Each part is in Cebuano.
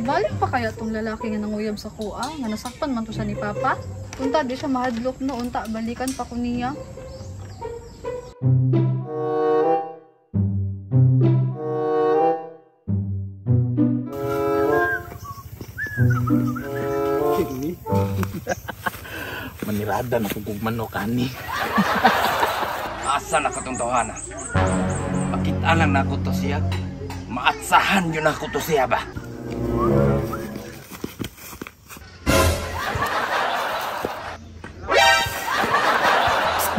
Balik pa kaya tong lalaki nga nanguyab sa kuha, nga nasakpan man to sa ni Papa? Unta di siya mahadlok no, unta balikan pa ko niya. Manirada na kung manok ani. Asa na katong tawhana? Makita lang na ako to siya. Maatsahan yun ako to siya ba?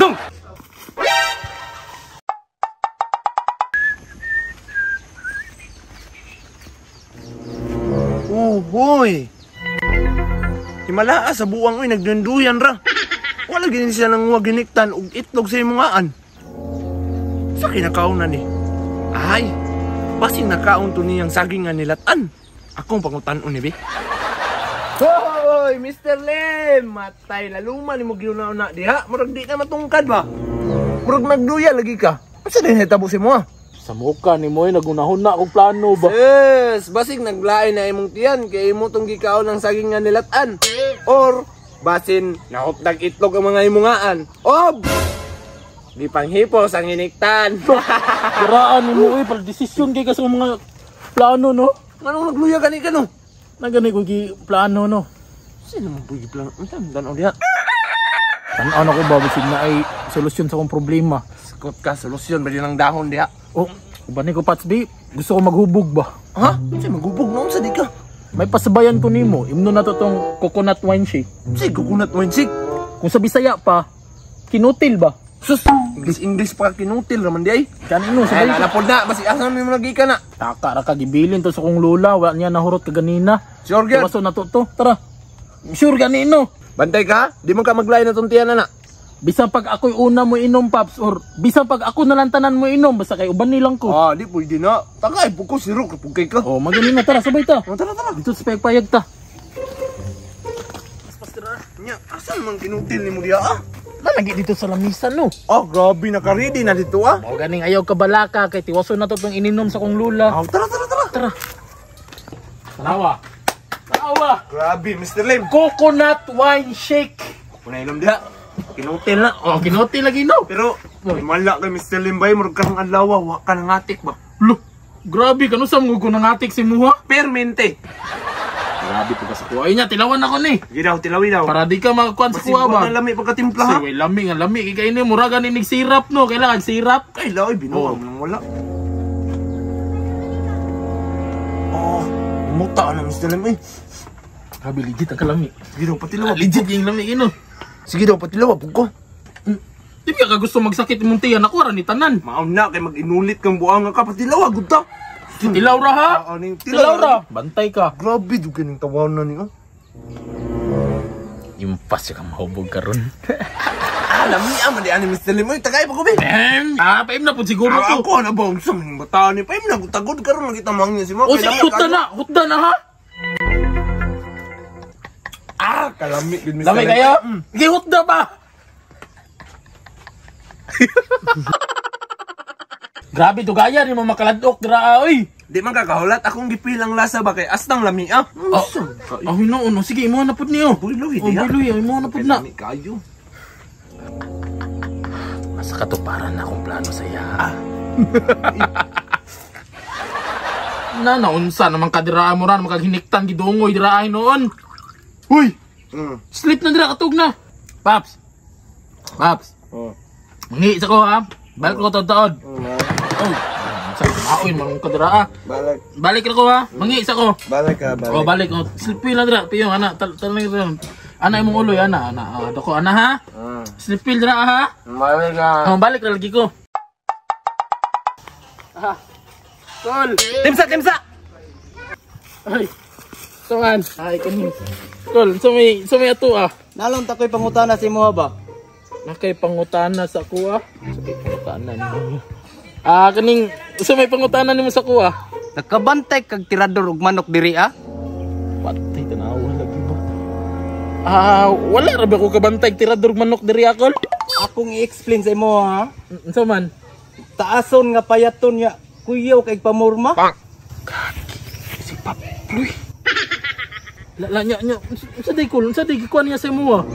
Dong! Oh, boy! Himalaa sa buwang oy, nagdunduyan ra. Wala gini siya nang giniktan og itlog sa imungaan. Sa kinakaon na ni? Ay, basing nakaon to niyang saging nga nilatan. Akong pangutan-on ni bi. Hoy, Mr. Lim! Matay laluma ni mo giuna-una diha. Murag di na matungkad ba? Murag nagduya lagi ka. Unsa din hitabo si mo? Sa muka ni mo nagunahon na akong plano ba? Yes, basig naglain na imong tiyan kay imo tong gikaon ang saging nga nilatan. Or basin nahupdag itlog ang mga imungaan. Ob! Di panghipos ang iniktan. Kiraan ni mo pala desisyon kay ka sa mga plano no. Anong nagluya gani ka no? Nagani ko gi plano no. Sino mo gi plano? Unsa tan-aw diha? Tan-aw na ko ba bisig na ay solusyon sa akong problema. Sikot ka solusyon ba din ang dahon diha? Oh, uban ni ko Pats B, gusto ko maghubog ba? Ha? Unsa maghubog noon sa di ka? May pasabayan ko nimo, imno na to tong coconut wine shake. Si coconut wine shake? Kung sa Bisaya pa, kinutil ba? Sus, English pa kinutil raman di ay. Kanino sabay ko? Napod na, basi asa man mo lagi ka na. Taka ra ka gibilin to sa kong lola, wala niya nahurot kaganina. Sure gyud. Tuwaso na to to. Tara. Sure ganino. Bantay ka, di mo ka maglain na tong tiyan na. Bisan pag ako'y una mo inom, Paps, or bisan pag ako nalantanan mo inom, basta kay uban nilang ko. Ah, di pwede na. Tagay po ko, siro, kapag kay ka. Oh, magaling na, tara, sabay ta. Oh, tara, tara. Dito sa payag-payag ta. Nya, asan man kinutil ni mo diya, ah? Nalagi dito sa lamisa, no? Oh, grabe, naka-ready na dito, ah. Mao ganing ayaw kabalaka, kay tiwaso na to tong ininom sa kong lula. Oh, tara, tara, tara. Tara. Tarawa. Tarawa. Grabe, Mr. Lim. Coconut wine shake. Punainom diha. Kinutil na. Oh, kinutil lagi no. Pero mala kay Mr. Limbay, murag kang adlaw, wa ka nangatik ba? Lo, grabe kanu sa mga nangatik si muha. Permente. Grabe pagka sa kuha. Ay nya, tilawan ako ni. Sige daw, tilawi daw. Para di ka makakuan sa kuha ba? Basig lami pagkatimpla ha. Sige, lami nga lami kay ini mura gani nig sirap no, kailangan sirap. Kay laoy binuha mo nang wala. Oh, muta na Mr. Lim eh. Grabe legit ang kalami. Sige daw, patilaw. Legit yung lami ino. Sige daw, patilaw pug ko. Di ba ka gusto magsakit imong tiyan ako ra ni tanan. Maon na kay mag-inulit kang buanga ka, patilaw gud ta. Tilaw ra ha. Tilaw ra. Bantay ka. Grabe jud kining tawanan ni oh. Impas ka mahubog karon. Alam niya man di ani Mr. Lim, oy tagay pa ko be. Paim na pud siguro to. Ako na ba unsa man bata ni paim na tagod karon lang kita mangya si mo. O sige, hutda na, hutda na ha. Ah, kalami gud Mr. Lami kayo? Sige, hutda ba? Grabe to gaya ni mo makaladok dira oy. Di man kakahulat akong gipilang lasa ba kay astang lami ah. Oh, oh no, no, sige imo na pud niyo. Buloy Oh, buloy, imo na pud na. Lami kayo. Asa katuparan na akong plano sa iya. Na naunsa naman kadira mo ran makaghiniktan gidungoy dira ay noon. Uy. Sleep na dira katug na. Paps. Paps. Oh. Mangi sa ko ha. Balik ko taod-taod. Oh. Sa maoy man ka dira ah. Balik. Balik ko ha. Mangi sa ko. Balik ka, balik. Oh, balik. Oh, sleep na dira. Piyo ana, tal tal ana imong uloy ana, ana. Dako ana ha. Sleep pill dira ha. Balik ka. Oh, balik ra lagi ko. Ah. Tol. Timsa, timsa. Ay. Tuan. Ay kani. Tol, sa may ato ah. Nalong takoy pangutana si mo ba? Nakay pangutana sa kuha. Sa may pangutana nimo. Ah, kaning sa may pangutana nimo sa kuha. Nakabantay kag tirador og manok diri ah. Patay tanawa lagi ba. Ah, wala ra ba ko kabantay tirador og manok diri akol? Akong i-explain sa imo ha. Unsa man? Taason nga payaton nya kuyaw kay pamurma. Kaki si Paploy. La nya nya unsa day kul, unsa day gikuan niya sa imo ah?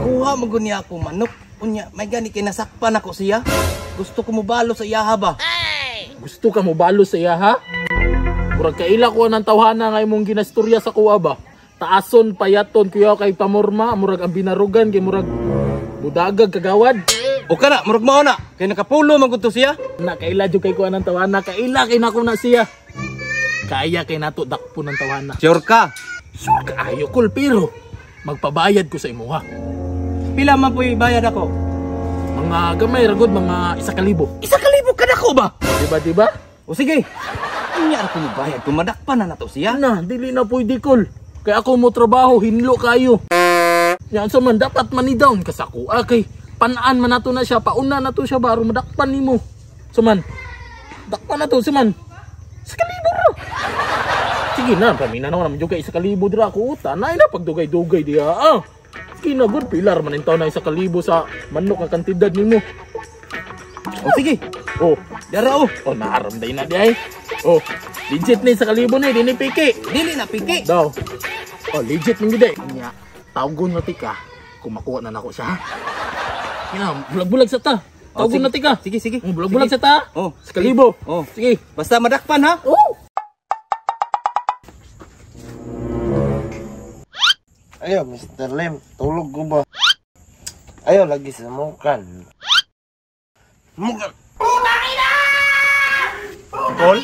Kuha mo gud niya ako manok. Unya, may gani kay nasakpan ako siya. Gusto ko mobalo sa iyaha ba? Gusto ka mo balo sa iya ha? Murag kaila ko ng tawhana nga imong ginastorya sa kuha ba? Taason payaton kuya kay pamorma, murag ang binarugan kay murag budagag kagawad. O kana, murag mao na. Kay nakapulo man gud to siya. Na kaila jud kay kuha ng tawhana, kaila kay nako na siya. Kaya kay nato dakpo ng tawhana. Sure ka? Sure kaayo kul pero magpabayad ko sa imuha. Pila man po'y bayad ako? Mga gamay ra gud mga 1,000. 1,000 ka nako ba? Diba diba? O sige. Unya ra ko mobayad kung madakpan na nato siya. Na, dili na pwede kol. Kaya ako mo trabaho, hinlo kayo. Yan sa man, dapat money down ka sa kuha kay panaan man nato na siya, pauna na to siya ba, aron madakpan nimo. So man, dakpan na to, si man. 1,000 ra. Sige na, pamina na ko naman yung kay 1,000 dira ako uta. Na na pagdugay-dugay diya. Ah. Sige na, good pilar man taon na 1,000 sa manok nga kantidad nimo. O sige. Oh, Dara o. oh naaram day na di ay. Oh, legit ni 1,000 ni, di ni piki. Dili na piki. Daw. Oh, legit ning gid. Nya, tawgon na tika kung makuha na nako siya. Ha? Ina, bulag-bulag sa ta. O, Tawgon sige. na tika. Sige, sige. Oh, bulag-bulag Sige. sa ta. Oh. 1,000. Oh. Sige. Basta madakpan ha. Oh. Ayo, Mr. Lim, tulog ko ba? Ayo, lagi sa mukan. Mukan! Call.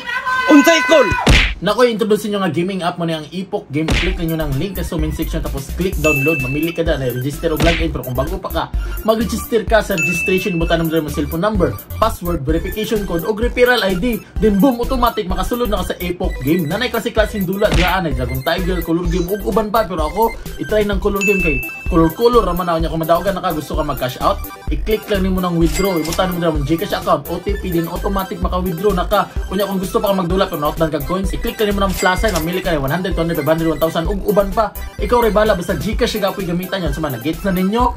Unsay call? Nako, introduce niyo nga gaming app mo na ang Epoch Game. Click ninyo ng link sa comment section tapos click download. Mamili ka na, register o login. Pero kung bago pa ka, mag-register ka sa registration. Butan mo mo cellphone number, password, verification code, o referral ID. Then boom, automatic makasulod na ka sa Epoch Game. Nanay klase-klaseng dula, dilaan ay Dragon Tiger, Color Game, ug uban pa. Pero ako, itry ng Color Game kay color-color raman ako niya. Kung madaogan na ka, gusto ka mag-cash out, i-click lang nimo ng withdraw. Ibutan mo na mo GCash account, OTP, din automatic maka-withdraw na ka. Kunya kung gusto pa ka magdula pero nautdan kag coins, i-click lang nimo ng plus sign, mamili ka ng 100, 200, 500, 1,000 ug uban pa. Ikaw ray bala basta GCash siya gapoy gamitan yan. So man, gets na ninyo.